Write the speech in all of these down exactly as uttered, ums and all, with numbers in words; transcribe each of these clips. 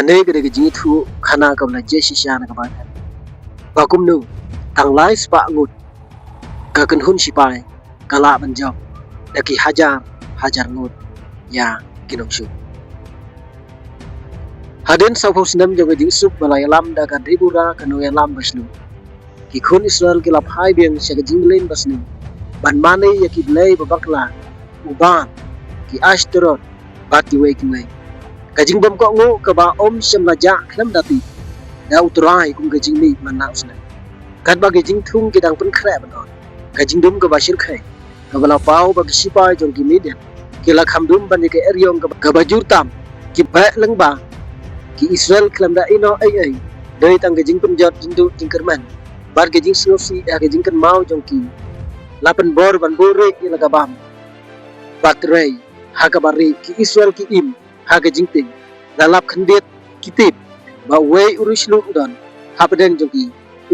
Kane ka dei ka jingïathuh khana kaba la jied shisha na ka Baibl ba kumno tang lai spah ngut ka kynhun shipai ka lah ban jop da ki hajar hajar ngut ïa ki nongshun. Hadien sawphew snem jong ka jingsuk ba la ïalam da ka Debora ka nongïalam ba shlur, ki khun Israel ki la phai biang sha ka jingmlien ba sniew ban mane ïa ki blei ba bakla, u Baal, ki Ashtoreth bad kiwei kiwei. Ka jingbymkohnguh kaba ym shym la jah khlem da tip da U Trai kum ka jingmih man la u snem. Katba ki jingthung ki dang pynkhreh ban ot, ka jingdum kaba shyrkhei kaba la paw ba ki shipai jong ki Midian ki la kham dum ban ïa ka eriong kaba, kaba jur tam, ki beh lyngba ki Israel khlem da ïehnoh ei ei, dei tang ka jingpynjot jingduh jingkyrmen bad ka jingsngewsih ha ka jingkynmaw jong ki. La pynbor ban buh rieh ïa la ka bam bad trei ha kaba rieh, ki Israel ki im ha ka jingtieng. La lap khyndiat ki tip ba uwei u riewshlu u don hapdeng jong ki,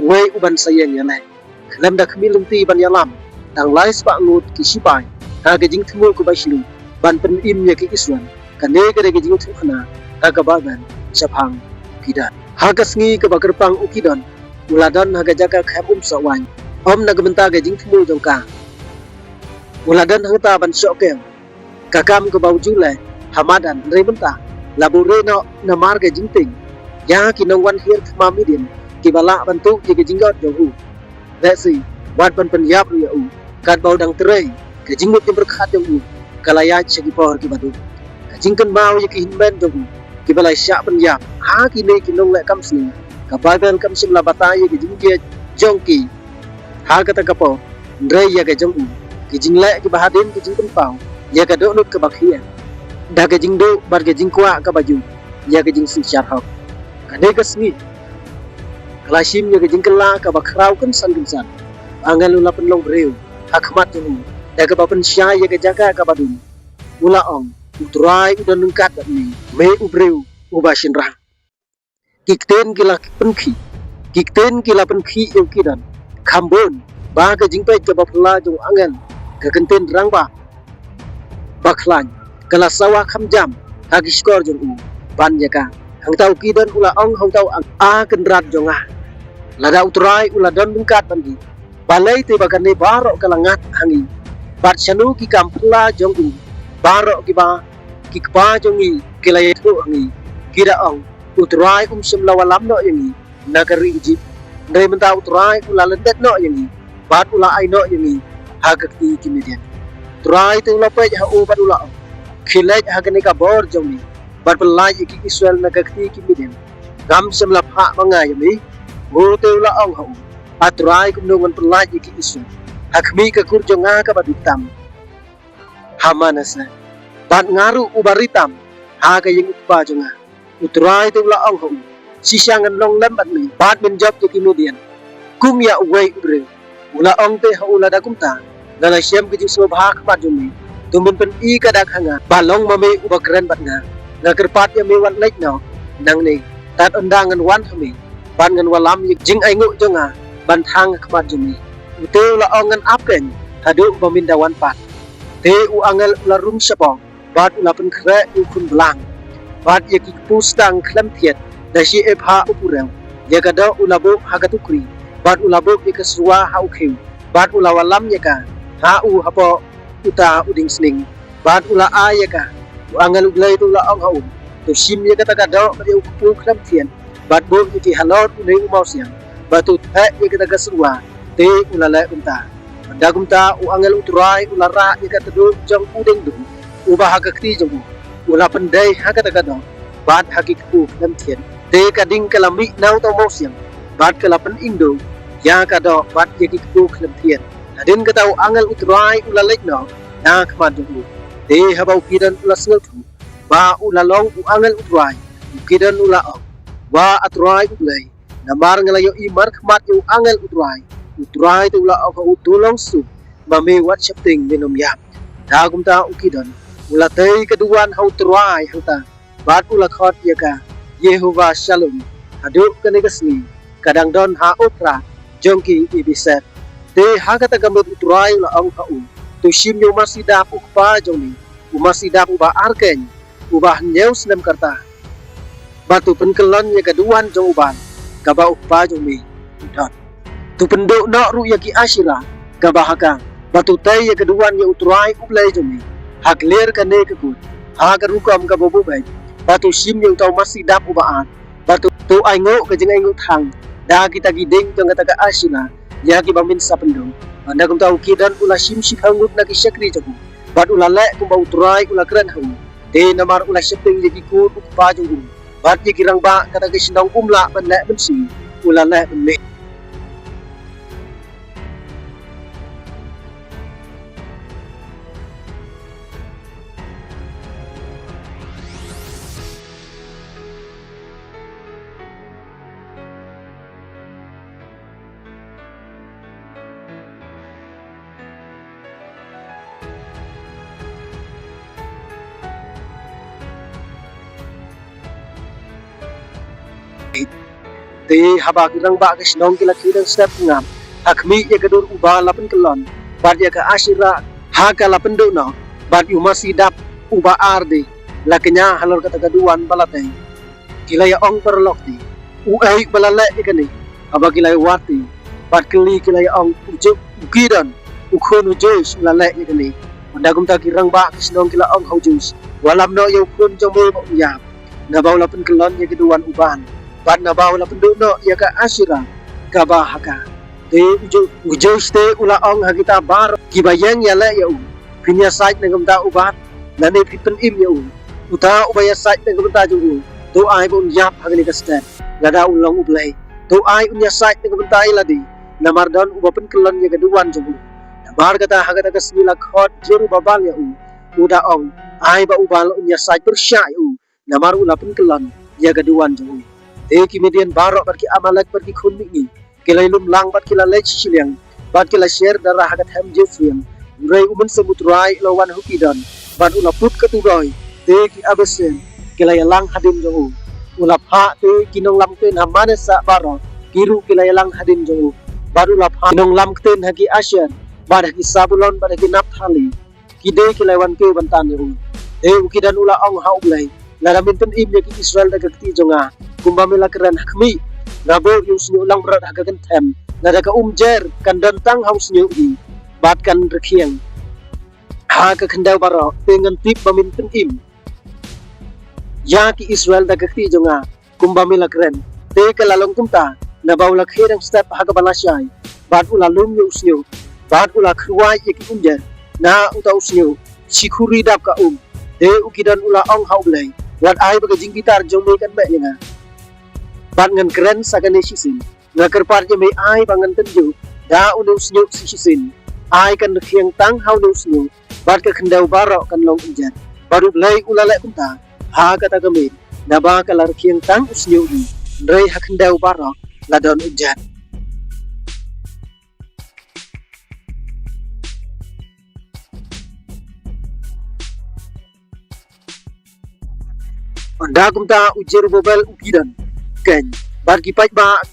uwei u ban sa ïeng ïaleh. Khlem da khmih lynti ban ïalam, tang lai spah ngut ki shipai ha ka jingthmu kaba shlur ban pynim ïa ki Israel. Kane ka dei ka jingïathuh khana ha ka Baibl shaphang u Gideon. Ha ka sngi kaba kyrpang u Gideon u la don ha ka jaka khep umsoh waiñ. Ym na ka bynta ka jingthmu jong ka u la don hangta ban shoh kiew, ka kam kaba u ju leh ha madan, hynrei mynta la buhrieh noh namar ka jingtieng ïa ki nongwan hiar thma Midian kiba lah ban tuh ïa ka jingïot jong u. Lehse wat ban pynïap ruh ïa u. Katba u dang trei, ka jingmut jingpyrkhat jong u ka la ïaid sha ki por kiba duk. Ka jingkynmaw ïa ki hynmen jong u kiba la shah pynïap ha kine ki nongleh kam sniew, ka Baibl kam shym la batai ïa ka jingjia jong ki ha kata ka por, hynrei ïa ka jong u, ki jingleh kiba hadien ki jingpynpaw ïa ka dohnud kaba khia da ka jingduh bad ka jingkwah kaba jur ïa ka jingsynshar hok. Kane ka sngi ka la shim ïa ka jingkylla kaba khraw kynsan kynsan. Angel u la pynlong briew ha khmat jong u da kaba pynshai ïa ka jaka kaba dum. U la ong, U Trai u don ryngkat bad me, me u briew uba shynrang. Ki ktien ki la pynkhih, ki ktien ki la pynkhih ïa u Gideon kham bun ba ka jingpeit kaba phylla jong u angel, ka kyntien rangbah ba khlaiñ ka la sawa kham jam ha ki shkor jong u ban ïa ka. Hangta u Gideon u la ong ha uta u angel, A Kynrad jong nga, lada U Trai u la don ryngkat bad ngi, balei te ba kane baroh ka la ngat ha ngi? Bad shano ki kam phylla jong u baroh kiba ki kpa jong ngi ki la ïathuh ha ngi? Ki da ong, U Trai um shym la wallam noh ïa ngi na ka ri Ijipt, hynrei mynta U Trai u la lyndet noh ïa ngi bad u la ai noh ïa ngi ha ka kti ki Midian. U Trai te u la peit ha u bad u la ong, Khie leit ha kane ka bor jong me bad pyllait ïa ki Israel na ka kti ki Midian. Ngam shym la phah ma nga ïa me? U te u la ong ha u, A Trai, kumno ngan pyllait ïa ki Israel ha khmih ka kur jong nga kaba duk tam ha Manaseh, bad nga ruh uba ri tam ha ka ïing u kpa jong nga? U Trai te u la ong ha u, Shisha ngan long lem bad me bad men jop ïa ki Midian kum ïa uwei u briew. U la ong te ha u, Lada kumta, nga la shem ka jingsngewbha ha khmat jong me, to men pyni ka dak ha nga ba long ma me uba kren bad nga. Nga kyrpad ïa me, wat leit noh nangne, tad ynda ngan wan ha me bad ngan wallam ïa ka jingainguh jong nga ban thang ha khmat jong me. U te u la ong, Ngan ap keiñ haduh ba men da wan pat. Te u angel u la rung shapoh bad u la pynkhreh ïa u khun blang bad ïa ki kpu stang khlem thied da shi epha u purew. Ïa ka doh u la buh ha ka tukri bad u la buh ïa ka syrwa ha u khiew bad u la wallam ïa ka ha u hapoh uta u dieng sning bad u la ai ïa ka. U angel U Blei te u la ong ha u, To shim ïa kata ka doh bad ïa u kpu khlem thied bad buh ïa ki halor une u mawsiang, bad to theh ïa kata ka syrwa. Te u la leh kumta. Ynda kumta u angel U Trai u la rah ïa ka tdong jong u dieng dum uba ha ka kti jong u. U la pyndei ha kata ka doh bad ha ki kpu khlem thied. Te ka ding ka la mih na uta u mawsiang bad ka la pyningduh ïa ka doh bad ïa ki kpu khlem thied. Hadien kata u angel U Trai u la leit noh na khmat jong u. Te haba u Gideon u la sngewthuh ba u la long u angel U Trai, u Gideon u la ong, Wa A Trai U Blei, namar nga la ïohi markhmat ïa u angel U Trai. U Trai te u la ong ha u, To long suk, ma me wat sheptieng, men ym ïap. Ynda kumta u Gideon u la tei ka duwan ha U Trai hangta bad u la khot ïa ka Jehobah Shalom. Haduh kane ka sngi ka dang don ha Ophrah jong ki Abieseth. Te ha kata ka miet U Trai u la ong ha u, To shim ïa u masi dap u kpa jong me, u masi dap uba ar keiñ, uba hynñiew snem ka rta. bad to pynkyllon ïa ka duwan jong u Baal kaba u kpa jong me u don. To pynduh noh ruh ïa ki Asherah kaba ha ka, bad to tei ïa ka duwan ïa U Trai U Blei jong me ha khlieh kane ka kut, ha ka rukom kaba bubeit, bad to shim ïa uta u masi dap uba ar, bad to, to ainguh ka jingainguh thang da kita ki dieng jong kata ka Asherah ïa kiba mynta sa pynduh. Bad na kumta u Gideon u la shim shiphew ngut na ki shakri jong u, bad u la leh kumba U Trai u la kren ha u. Te namar u la sheptieng ïa ki kur u kpa jong u bad ïa ki rangbah kata ka shnong, um lah ban leh mynsiem, u la leh mynmiet. Te haba ki rangbah ka shnong ki la khie dang step ngam ha khmih ïa ka dur uba la pynkyllon, bad ïa ka Asherah ha ka la pynduh noh, bad ïa u masi dap uba ar de la kñia halor kata ka duwan ba la tei. Ki la ïa ong paralok te, uei ba la leh ïa kane? Haba ki la ïa wad te bad kylli, ki la ïa ong, u Ju-, u Gideon u khun u Joash u la leh ïa kane. Bad na kumta ki rangbah ka shnong ki la ong ha u Joash, wallam noh ïa u khun jong me ba un ïap, naba u la pynkyllon ïa ka duwan u Baal, bad naba u la pynduh noh ïa ka Asherah kaba ha ka. Te u Ju-, u Joash te u la ong ha kita baroh kiba ïeng ïaleh ïa u, phin ïasaid na ka bynta u Baal, lane phin pynim ïa u? Uta uba ïasaid na ka bynta jong u, to ai ba un ïap ha kane ka stet lada u long u blei. To ai un ïasaid na ka bynta ïa lade, namar don uba pynkyllon ïa ka duwan jong u. Namar kata ha kata ka sngi la khot Jerubabal ïa u, u da ong, ai ba u Baal un ïasaid pyrshah ïa u, namar u la pynkyllon ïa ka duwan jong u. Te ki Midian baroh bad ki Amalek bad ki khun mihngi ki la ïalum lang bad ki la leit sha shiliang, bad ki la sher da rah ha ka them Jezreel. Hynrei u Mynsiem U Trai u la wan ha u Gideon, bad u la put ka turoi, te ki Abiesir ki la ïalang hadien jong u. U la phah te ki nonglam ktien ha Manaseh baroh, ki ruh ki la ïalang hadien jong u. Bad u la phah ki nonglam ktien ha ki Asher, bad ha ki Sabulon, bad ha ki Naphtali, ki dei ki la wan kiew ban tan ïa u. Te u Gideon u la ong ha U Blei, lada men pynim ïa ki Israel da ka kti jong nga, kumba me la kren ha khmih, nga buh ïa u shñiuh langbrot ha ka kynthem, lada ka umjer kan don tang ha u shñiuh hi, bad kan rkhiang ha ka khyndew baroh, te ngan tip ba men pynim ïa ki Israel da ka kti jong nga, kumba me la kren. Te ka la long kumta, naba u la khie dang step ha kaba lashai, bad u la lum ïa u shñiuh, bad u la khrwai ïa ki umjer na uta u shñiuh, shi khuri dap ka um. Te u Gideon u la ong ha U Blei, wat ai ba ka jingbitar jong me kan beh ïa nga, bad ngan kren sa kane shisien. Nga kyrpad ïa me, ai ba ngan tynjuh da une u shñiuh shisien. Ai kan rkhiang tang ha une u shñiuh, bad ka khyndew baroh kan long umjer. Bad U Blei u la leh kumta ha kata ka miet, naba ka la rkhiang tang u shñiuh hi, hynrei ha khyndew baroh la don umjer. Ynda kumta u Jerubabel u Gideon, keiñ, bad ki paidbah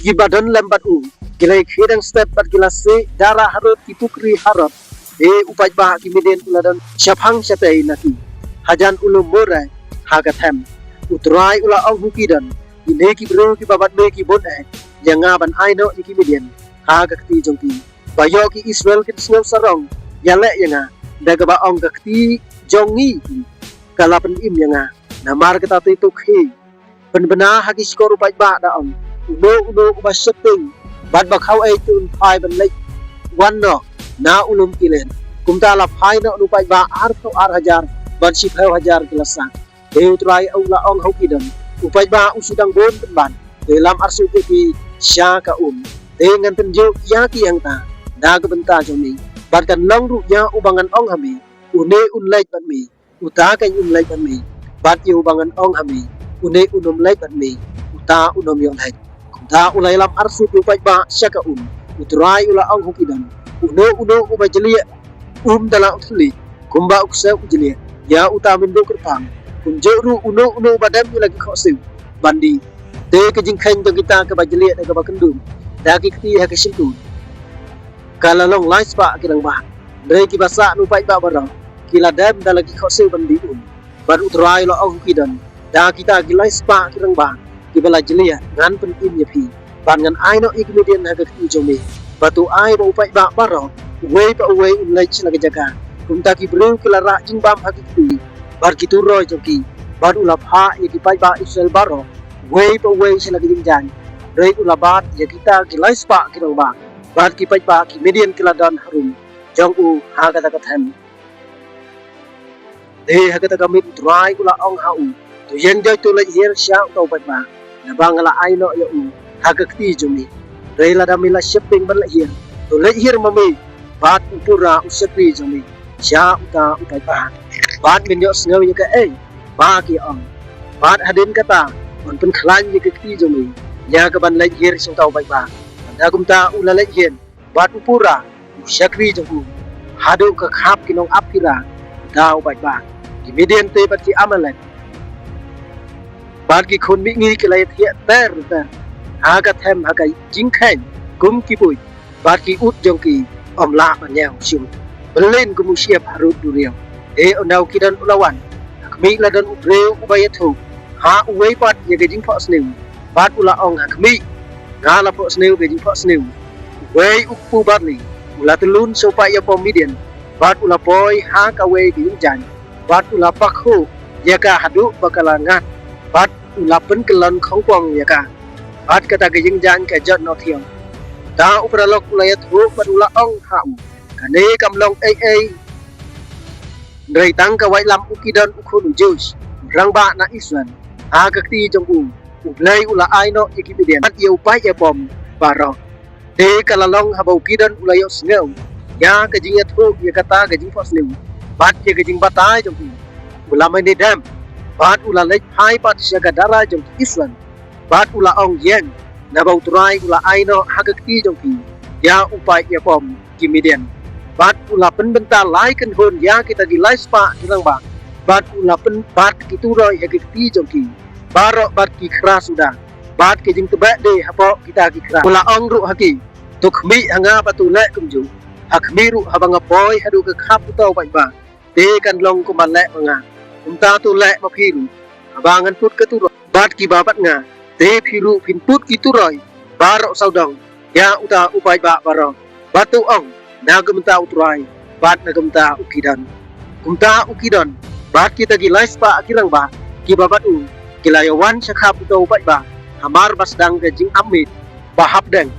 kiba don lem bad u, ki la khie dang step bad ki la siej da rah harud ki pukri Harod. Te u paidbah ki Midian u la don shaphang shatei na ki, hajan u lum Moreh ha ka them. U Trai u la ong ha u Gideon, kine ki briew kiba bad me ki bun eh ïa nga ban ai noh ïa ki Midian ha ka kti jong ki, ba ïoh ki Israel kin sngew sarong ïaleh ïa nga, da kaba ong, ka kti jong ngi ka la pynim ïa nga. Namar kata te to khie pynbna ha ki shkor u paidbah, da ong, uno uno uba sheptieng bad ba khaw ei, to un phai ban leit wan noh na u lum Gilead. Kumta la phai noh u paidbah arphew ar hajar bad shiphew hajar ki la sah. Te u Trai u la ong ha u Gideon, u paidbah u shu dang bun pynban, te lam arsut ïa ki sha ka um. Te ngan tynjuh ïa ki hangta na ka bynta jong me, bad kan long ruh ïa uba ngan ong ha me, une un leit bad me, uta keiñ un leit bad me, bad ïa uba ngan ong ha me, une un ym leit bad me, uta un ym ïoh leit. Kumta u la ïalam arsut ïa u paidbah sha ka um. U Trai u la ong ha u Gideon, uno uno uba jlieh um da la u thylliej, kumba u ksew u jlieh, ïa uta men duh kyrpang. Kumjuh ruh uno uno uba dem ïa la ki khohsiew ban dih. Te ka jingkheiñ jong kita kiba jlieh da kaba kyndum da ki kti ha ka shyntur ka la long lai spah ki rangbah. Hynrei kiba sah na u paidbah baroh ki la dem da la ki khohsiew ban dih um. Bad u Trai u la ong ha u Gideon, Da kita ki lai spah ki rangbah kiba la jylliew, ngan pynim ïa phi, bad ngan ai noh ïa ki Midian ha ka kti jong me. Bad to ai ba u paidbah baroh, uwei pa uwei, un leit sha la ka jaka. Kumta ki briew ki la rah jingbam ha ki kti bad ki turoi jong ki, bad u la phah ïa ki paidbah Israel baroh, uwei pa uwei, sha la ka jingjaiñ. Hynrei u la bat ïa kita ki lai spah ki rangbah bad ki paidbah ki Midian ki la don harum jong u ha kata ka them. Te ha kata ka miet u Trai u la ong ha u, to ïeng jot, to leit hiar sha uta u paidbah, naba nga la ai noh ïa u ha ka kti jong me. Hynrei lada me la sheptieng ban leit hiar, to leit hiar ma me bad u Pura u shakri jong me sha uta u paidbah, bad men ïohsngew ïa kaei ba ki ong. Bad hadien kata, yn pynkhlaiñ ïa ka kti jong me ïa ka ban leit hiar sha uta u paidbah. Bad da kumta u la leit hiar bad u Pura u shakri jong u haduh ka khap ki nongap kira da u paidbah. Ki Midian te bad ki Amalek bad ki khun mihngi ki la ïathiah ter ter ha ka them ha ka jingkheiñ kum ki buit, bad ki ut jong ki ym lah ban ïaw shuh. Bylin kum u shyiap harud duriaw. Te ynda u Gideon u la wan, ha khmih la don u briew uba ïathuh ha uwei pat ïa ka jingphohsniew, bad u la ong ha khmih, nga la phohsniew ka jingphohsniew. Uwei u kpu barli u la tyllun sha u paid ïapom Midian, bad u la poi ha kawei ka ïingjaiñ, bad u la pakhuh ïa ka haduh ba ka la ngat, bad u la pynkyllon khongpong ïa ka, bad kata ka ïingjaiñ ka jot noh thiaw. Da u paralok u la ïathuh bad u la ong ha u, kane kam long ei ei, hynrei tang ka waitlam u Gideon u khun u Joash, u rangbah na Israel, ha ka kti jong u, U Blei u la ai noh ïa ki Midian bad ïa u paid ïapom baroh. Te ka la long haba u Gideon u la ïohsngew ïa ka jingïathuh ïa kata ka jingphohsniew bad ïa ka jingbatai jong u, u la mane dem, bad u la leit phai pat sha ka dara jong ki Israel, bad u la ong, ïeng, naba u Trai u la ai noh ha ka kti jong phi ïa u paid ïapom ki Midian. Bad u la pynbynta lai kynhun ïa kita ki lai spah ki rangbah, bad u la pynbat ki turoi ha ki kti jong ki baroh bad ki khra suda, bad ki jingtbeh die hapoh kita ki khra. U la ong ruh ha ki, to khmih ha nga bad to leh kumjuh. Ha khmih ruh haba nga poi haduh ka khap uta u paidbah, te kan long kumba leh ma nga, kumta to leh ma phi ruh haba ngan put ka turoi bad kiba bad nga. Te phi ruh phin put ki turoi baroh sawdong ïa uta u paidbah baroh, bad to ong, na ka bynta u Trai bad na ka bynta u Gideon. Kumta u Gideon bad kita ki lai spah ki rangbah kiba bad u ki la ïawan sha khap uta u paidbah, hamar ba sdang ka jingap miet ba hapdeng.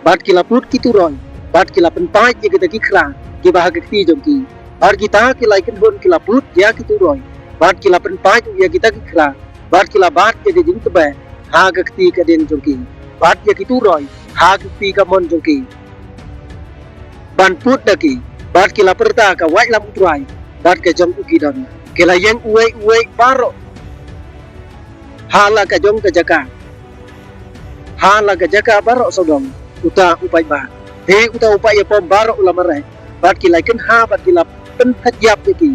Bad ki la put ki turoi, bad ki la pynpait ïa kita ki khra kiba ha ka kti jong ki. Bad kita ki lai kynhun ki la put ïa ki turoi, bad ki la pynpait ïa kita ki khra, bad ki la bat ïa ka jingtbeh ha ka kti ka ding jong ki, bad ïa ki turoi ha ka kti kamon jong ki, ban put da ki. Bad ki la pyrta ka waitlam u Trai bad ka jong u Gideon. Ki la ïeng uwei uwei baroh ha la ka jong ka jaka, ha la ka jaka baroh sawdong uta u paidbah. Te uta u paid ïapom baroh u la mareh, bad ki la kynha bad ki la pynphet ïap ïa ki,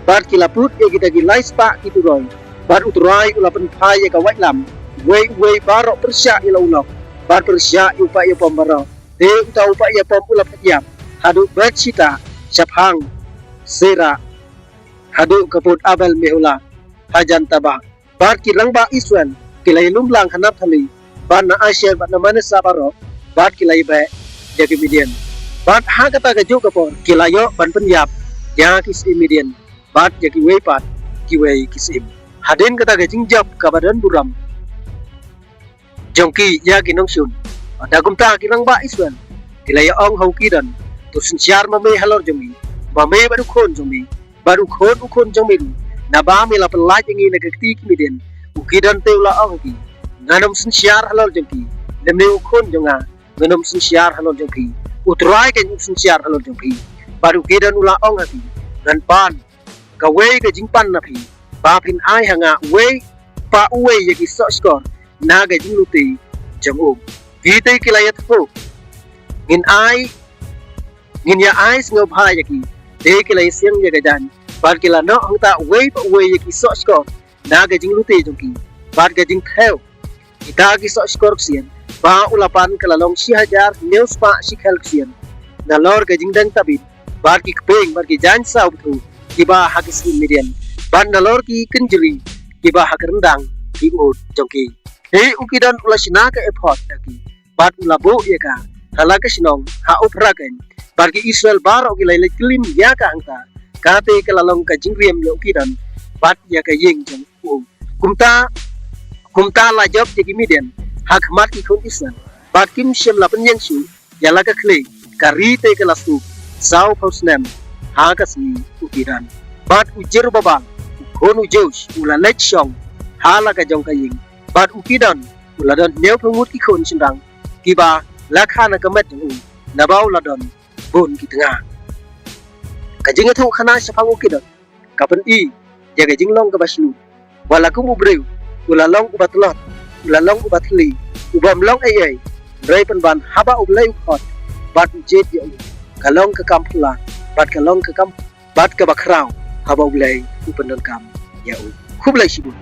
bad ki la put ïa kita ki lai spah ki turoi. Bad u Trai u la pynphai ïa ka waitlam uwei uwei baroh pyrshah ïa la u lok, bad pyrshah ïa u paid ïapom baroh. Te uta u paid ïapom u la phet ïap haduh Bethshitta shaphang Sera, haduh ka pud Abel Mehola hajan Tabah. Bad ki rangbah Israel ki la ïalum lang ha Naphtali, bad na Asher bad na Manasseh baroh, bad ki la ïabeh ïa ki Midian. Bad ha kata ka juh ka por ki la ïoh ban pynïap ïa ki syiem Midian bad ïa kiwei pat kiwei ki syiem. Hadien kata ka jingjop kaba don burom jong ki ïa ki nongshun, bad da kumta ki rangbah Israel ki la ïa ong ha u Gideon, to synshar ma me halor jong ngi, ma me bad u khun jong me, bad u khun u khun jong me ruh, naba me la pynlait ïa ngi na ka kti ki Midian. U Gideon te u la ong ha ki, ngan ym synshar halor jong ki, lymne u khun jong nga ngan ym synshar halor jong phi. U Trai kan ym synshar halor jong phi. Bad u Gideon u la ong ha ki, ngan pan kawei ka jingpan na phi, ba phin ai ha nga uwei pa uwei ïa ki soh shkor na ka jinglute jong u. Ki te ki la ïathuh, ngin ai, ngin ïa ai sngewbha ïa ki. Te ki la ïasiang ïa ka jaiñ, bad ki la noh hangta uwei pa uwei ïa ki soh shkor na ka jinglute jong ki, bad ka jingthew kita ki soh shkor ksian ba u la pan ka la long shi hajar hynñiew spah shekel ksian. nalor ka jingdeng tabit bad ki kpeng bad ki jaiñ saw bthu kiba ha ki syiem Midian, bad nalor ki kynjri kiba ha ka ryndang ki ud jong ki. Te u Gideon u la shna ka ephod da ki, bad u la buh ïa ka ha la ka shnong ha Ophrah, bad ki Israel baroh ki la leit klim ïa ka hangta. Kata ka la long ka jingriam ïa u Gideon bad ïa ka ïing jong u. Kumta, kumta la jop ïa ki Midian ha khmat ki khun Israel, bad kim shym la pynïeng shuh ïa la ka khlieh ka ri te ka la suk saw phew snem ha ka sngi u Gideon. Bad u Jerubbabel u khun u Joash u la leit shong ha la ka jong ka ïing, bad u Gideon u la don hynñiew phew ngut ki khun shynrang kiba la kha na ka met jong u, naba u la don bun ki tnga. Ka jingïathuh khana shaphang u Gideon ka pyni ïa ka jinglong kaba shlur. Wat la kum u briew u la long uba tlot, u la long uba thylli, u bym long ei ei, hynrei pynban haba U Blei u khot bad u jied ïa u, ka long ka kam phylla bad ka long ka kam bad kaba khraw haba U Blei u pyndonkam ïa u. Khublei shibun.